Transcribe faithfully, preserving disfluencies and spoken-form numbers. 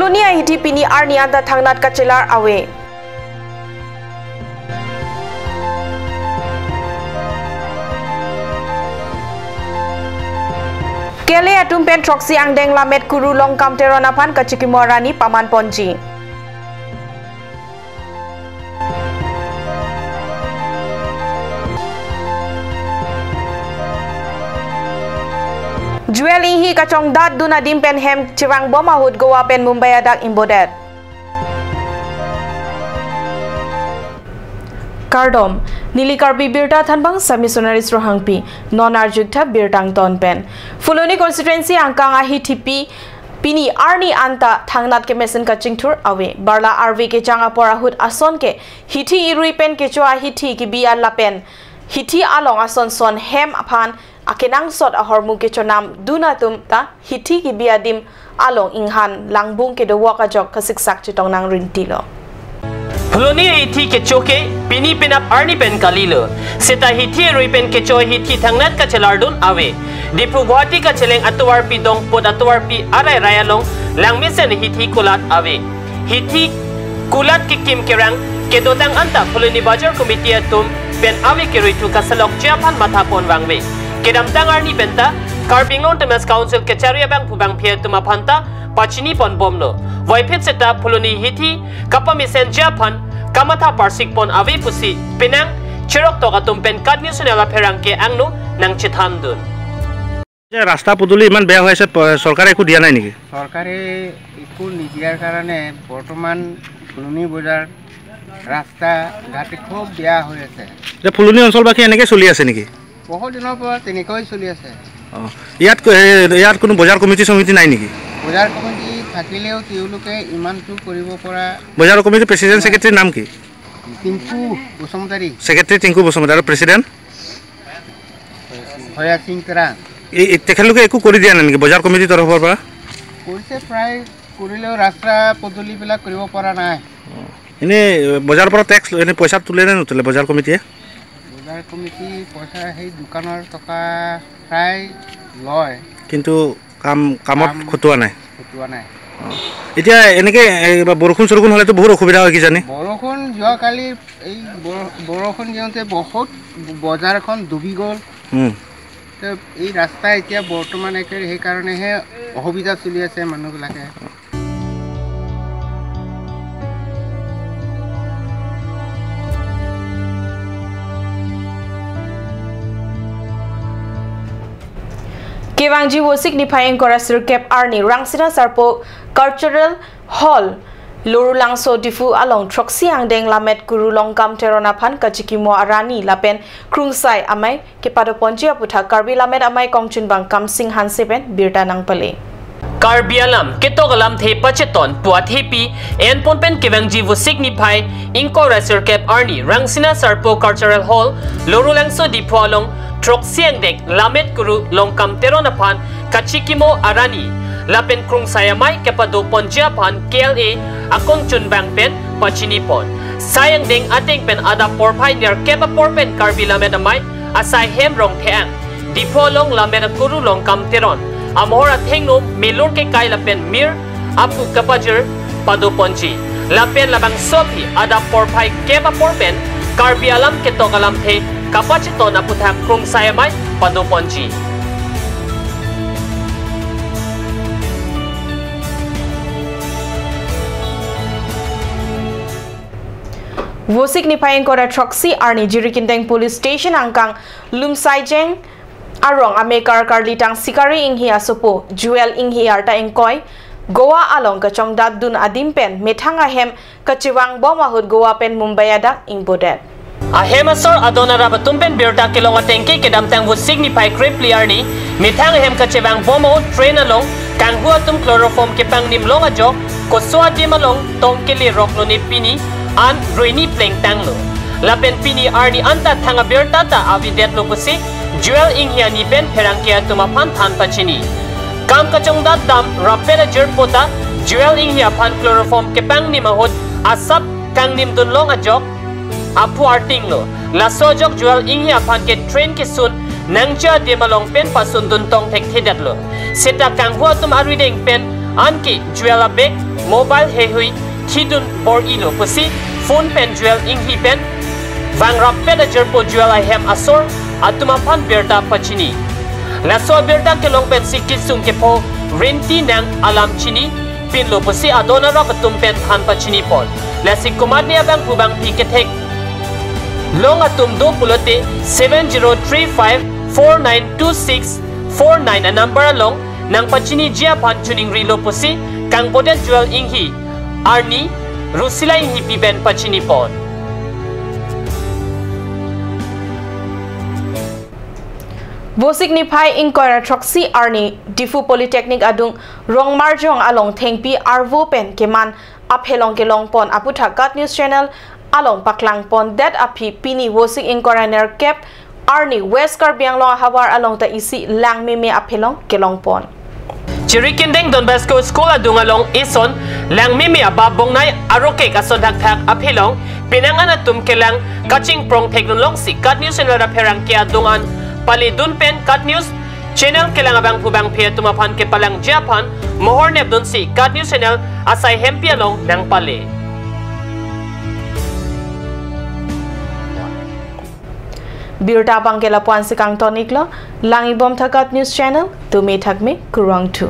Phuloni ahithi pini arni anta thangnat kachelar ave. K L A atum pen throksi angdeng Lammet Kuru Longkam Teron aphan kachikimo arani paman ponji. Jewel Enghi kachongdat dun adim pen hem chevangbom ahut Goa pen Mumbai adak ingbodet. Kardom, neli Karbi Birta Thanbang Sami Sonaris Rohangpi, non arju-ik tha birta angton pen. Phuloni constituency angkang ahithi pi pini arni anta thangnat kemesen kachingthur ave. Barla arve kejang apor ahut ason ke hithi irui pen kecho ahithi kebi-an lapen hithi along ason son hem aphan akenangsot ahormu kechonam dun atum ta hithi kebi adim along inghan langbung kedovok ajok kasiksak chetong nang rintilo. Phuloni hithi kecho ke pini penap arni pen kalilo. Seta hithi irui pen kecho hithi thangnat kachelar dun ave. Diphu Guwahati kacheleng atovarpi Dongput atovarpi arairai along langmesen hithi kulat ave. Hithi kulat kekim kerang kedotang anta Phuloni Bajar Committee atum pen ave kerui thu kasalokji aphan matha pon vangve. Kedamtang arni penta Karbi Anglong Autonomous Council kachari abangphu bangphi atum aphan ta pachini pon bomlo. Voiphit seta Phuloni hithi kapamesenji aphan kamatha parsik pon ave pusi penang cheroktok atum pen KAT News Channel apherangke angno nangchethan dun. যে ৰাস্তা পদূলি ইমান বেয়া হৈ আছে, প-, চৰকাৰে একো দিয়া নাই নেকি? চৰকাৰে একো নিদিয়াৰ কাৰণে বৰ্তমান ফুলনি বজাৰ ৰাস্তা ঘাট খুব বেয়া হৈ আছে। যে ফুলনি অঞ্চলবাসী এনেকে চলি আছে নেকি? বহুত দিনৰ পৰা তেনেকৈ চলি আছে। অ, ইয়াত ক-, এ, ইয়াত কোনো বজাৰ কমিটি চমিতি নাই নেকি? বজাৰ কমিটি থাকিলেও তেওঁলোকে ইমানটো কৰিব পৰা বজাৰ কমিটিৰ প্ৰেচিডেণ্ট ছেক্ৰেটাৰীৰ নাম কি? টিংকু বসুমতাৰী। ছেক্ৰেটাৰী টিংকু বসুমতাৰী আৰু প্ৰেচিডেণ্ট? ভয়া সিং তেৰাং। এই, এই তেখেতলোকে একো কৰি দিয়া নাই নেকি বজাৰ কমিটিৰ তৰফৰ পৰা? কৰিছে, প্ৰায় কৰিলেও ৰাস্তা পদূলিবিলাক কৰিব পৰা নাই। এনেই বজাৰৰ পৰা টেক্স ল-, এনেই পইচা তোলে নে নুতোলে বজাৰ কমিটিয়ে? বজাৰ কমিটি পইচা সেই দোকানৰ টকা প্ৰায় লয়। কিন্তু কাম, কামত কাম খটোৱা নাই? খটোৱা নাই। অ। এতিয়া এনেকে, এ, বৰষুণ চৰষুণ হ'লেতো বহুত অসুবিধা হয় কিজানি? বৰষুণ যোৱাকালি এই বৰ-, বৰষুণ দিওঁতে বহুত বজাৰখন ডুবি গ'ল। উম। তো এই ৰাস্তা এতিয়া বৰ্তমান একে, সেইকাৰণেহে অসুবিধা চলি আছে মানুহবিলাকে। Kevangji Vosik niphai ingkoi ra sirkep arni Rangsina Sarpo Cultural Hall, Lorulangso Diphu along throksi angdeng Lammet Kuru Longkam Teron aphan kachikimo arani lapen Krungsai Amei kepadoponji aputhak Karbi Lammet Amei Kongchunbang Kamsing Hanse pen birta nangpale. Karbi alam ketok alamthe pacheton pu athepi enpon pen kevangji Vosik niphai ingkoi ra sirkep arni Rangsina Sarpo Cultural Hall, Lorulangso Diphu along throksi angdeng Lammet Kuru Longkam Teron aphan kachikimo arani lapen Krungsai Amei kepadoponji aphan K L A akongchunbang pen pachini pon. Sai angdeng ateng pen adap porphai nerkep apor pen Karbi Lammet Amei asai hem Rongthe-ang, Diphu along Lammet Kuru Longkam Teron amohor athengno melur kekai lapen mir apu kapajir padoponji. Lapen labangso aphi adap porphai kep apor pen Karbi alam ketok alamthe kapacheton aputhak Krungsai Amei padoponji. Vosik niphai ingkoi ra throksi arni Jirikindeng Police Station angkang Lumsaijeng arong amekar karlitang Sikari Enghi asopo Jewel Enghi arta ingkoi Goa along kachongdat dun adim pen methang ahem kachevangbom ahut Goa pen Mumbai adak ingbodet. Ahem asor adon arap atum pen birta kelong atengke kedamtang Vosik niphai krephli arni methang ahem kachevangbom ahut train along kanghu atum chloroform kepangnim long ajok koso adim along tong kele roklo ne pini an roini plengtanglo. Lapen pini arni anta thang abirta ta avedetlo pusi Jewel Enghi ani pen pherangke atum aphan than pachini. Kam kachongdat dam rapet ajirpo ta Jewel Enghi aphan chloroform kepangnim ahut asap kangnim dun long ajok aphu artinglo. Laso ajok Jewel Enghi aphan ke train kesun nangji adim along pen pasun dun tong thekthedetlo. Seta kanghu atum arideng pen anke Jewel abag mobile heihui thidun bor-ilo pusi phone pen Joel Enghi pen vangrap pet ajirpo Joel ahem asor atum aphan birta pachini. Laso abirta kelong pensi kesung kepho Rinti nang alam chinipinlo pusi adon arap atum pen than pachinipon. Lasi komatne abangphu bangphi ketheklong atum do pulote seven zero three five four nine two six four nine a number along nangpachiniji aphan choningrilo pusi kangpodet Joel Enghi arni Rusila Enghipi pen pachinipon. Vosik niphai ingkoi ra throksi arni Diphu Polytechnic adung Rongmarjong along thengpi arvo pen keman aphelong kelongpon aputhak KAT News Channel along paklangpondet aphi pini Vosik ingkoi ra nerkep arni West Karbi Anglong ahavar along ta isi langmeme aphelong kelongpon. Chirikindeng Don Bosco School adung along ison langmeme abap bongnai arokek ason thakthak aphelong penang an atum kelang kachingprong thekdunlongsi KAT News Channel ra pherangke adung an paledun pen KAT News Channel kelang abangphu bangphi atum aphan kepalangji aphan mohor nepdunsi KAT News Channel asai hempi along nangpale. Birta abang ke lapu-ansi kangton-iklo, lang-ibomtha KAT News Channel, tumi thakmi kurvangthu.